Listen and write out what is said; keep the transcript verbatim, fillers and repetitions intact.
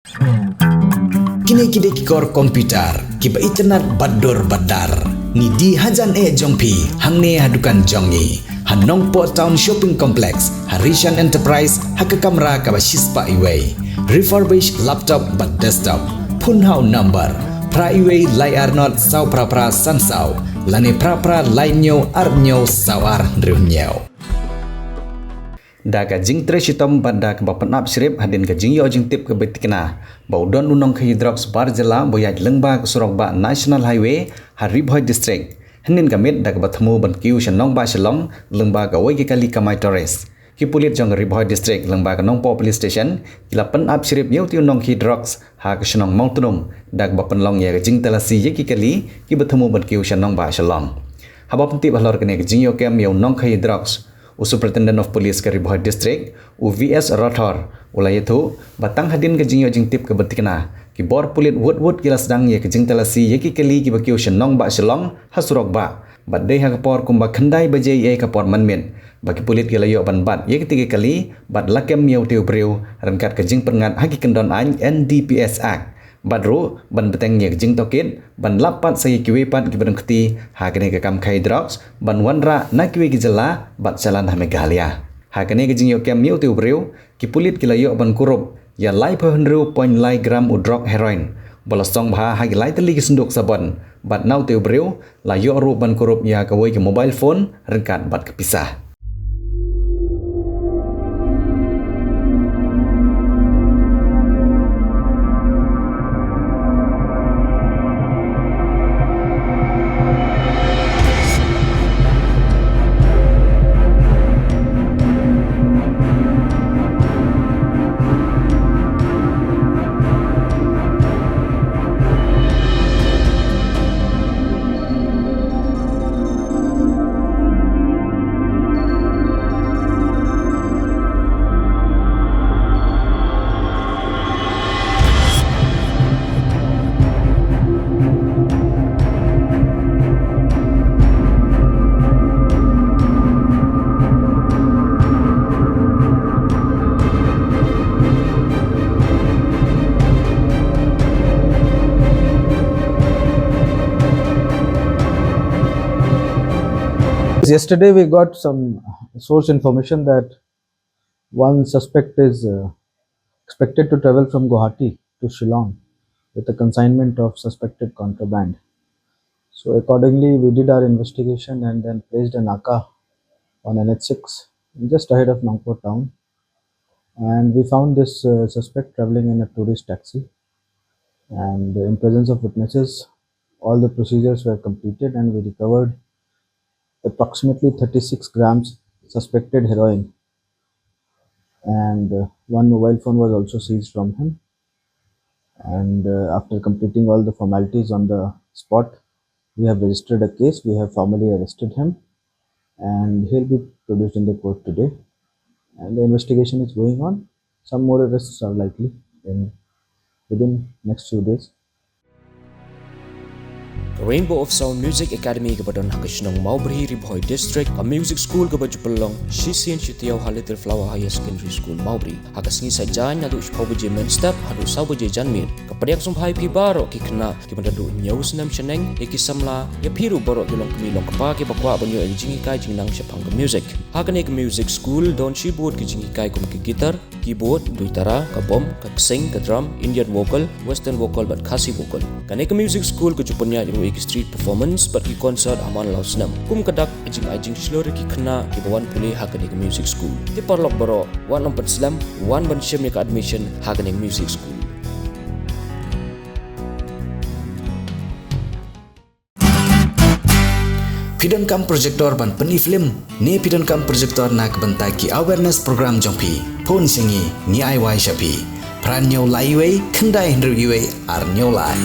Kine ki dei ki kor computer kiba itynnad bad dur bad dar. Ngi die hajan eh jong phi hangne ha dukan jong ngi ha Nongpoh Town Shopping Complex, ha Rishan Enterprise, ha ka kamra kaba shispah iwei. Refurbished laptop bad desktop. Phone ha u number phra iwei lai ar not saw phra phra san saw, lane phra phra lai hynñiew ar hynñiew saw ar hynriew hynñiew. Da ka jingtrei shitom bad da kaba pynap shrip hadien ka jingïoh jingtip kaba tikna ba u don u nongkhaïi drugs bar jylla ba u ïaid lyngba ka surok bah National Highway ha Ri Bhoi District. Hynnin ka miet da kaba thmu ban kiew sha nongbah Shillong lyngba kawei ka kali kamai tourist, ki pulit jong ka Ri Bhoi District lyngba ka Nongpoh Police Station ki la pynap shrip ïa utei u nongkhaïi drugs ha ka shnong Mawtnum da kaba pynlong ïa ka jingtalasi ïa ki kali kiba thmu ban kiew sha nongbah Shillong. Haba pyntip halor kane ka jingïoh kem ïa u nongkhaïi drugs, u Superintendent of Police ka Ri Bhoi District, u V S Rathore, u la ïathuh ba tang hadien ka jingïoh jingtip kaba tikna, ki bor pulit wut wut ki la sdang ïa ka jingtalasi ïa ki kali kiba kiew sha nongbah Shillong ha surok bah. Bad dei ha ka por kumba khyndai baje eiei ka por mynmiet ba ki pulit ki la ïoh ban bat ïa kitei ki kali bad la kem ïa utei u briew ryngkat ka jingpyrngat ha ki kyndon aiñ N D P S Act. Bad ruh ban bteng ïa ka jingtohkit ban lap pat sa ïa kiwei pat kiba don kti ha kane ka kam khaïi drugs ban wanrah na kiwei ki jylla bad shalan ha Meghalaya. Ha kane ka jingïoh kem ïa utei u briew, ki pulit ki la ïoh ban kurup ïa laiphew hynriew point lai gram u drok heroin ba la sdang bha ha ki lai tylli ki synduk sabon, bad na utei u briew la ïoh ruh ban kurup ïa kawei ka mobile phone ryngkat bad ka pisa. Yesterday we got some source information that one suspect is uh, expected to travel from Guwahati to Shillong with a consignment of suspected contraband. So accordingly, we did our investigation and then placed a naka on N H six just ahead of Nongpoh town. And we found this uh, suspect traveling in a tourist taxi. And in presence of witnesses, all the procedures were completed and we recovered approximately thirty-six grams suspected heroin. And uh, one mobile phone was also seized from him. And uh, after completing all the formalities on the spot, we have registered a case. We have formally arrested him, and he'll be produced in the court today. And the investigation is going on. Some more arrests are likely in within next few days. Ka Rainbow of Sound Music Academy kaba don ha ka shnong Mawbri, Ri Bhoi District, ka music school kaba ju pynlong shisien shi taïew ha Little Flower Higher Secondary School Mawbri. Ha ka sngi Saitjaiñ naduh shiphew baje mynstep haduh saw baje janmiet. Ka pdiang sngewbha ïa phi baroh ki khynnah kiba naduh hynñiew snem shaneng, ïa ki samla, ïa phi ruh baroh ki longkmie longkpa kiba kwah ban ïoh ïa ka jinghikai jingnang shaphang ka music. Ha kane ka music school don shibun ki jinghikai kum ka guitar, keyboard, duitara, ka bom, ka ksing, ka drum, Indian vocal, western vocal bad Khasi vocal. Kane ka music school ka ju pynïaid ruh ïa ki street performance bad ki concert ha man la u snem. Kum ka dak, ka jingai jingshlur ïa ki khynnah kiba wan pule ha kane ka music school. Te paralok baroh, wat nym pynslem, wan ban shim ïa ka admission ha kane ka music school. Phi donkam projector ban pyni film ne phi donkam projector na ka bynta ki awareness program jong phi? Phone sha ngi, ngi ai wai sha phi. Phra hynñiew lai wei, khyndai hynriew wei, ar hynñiew lai.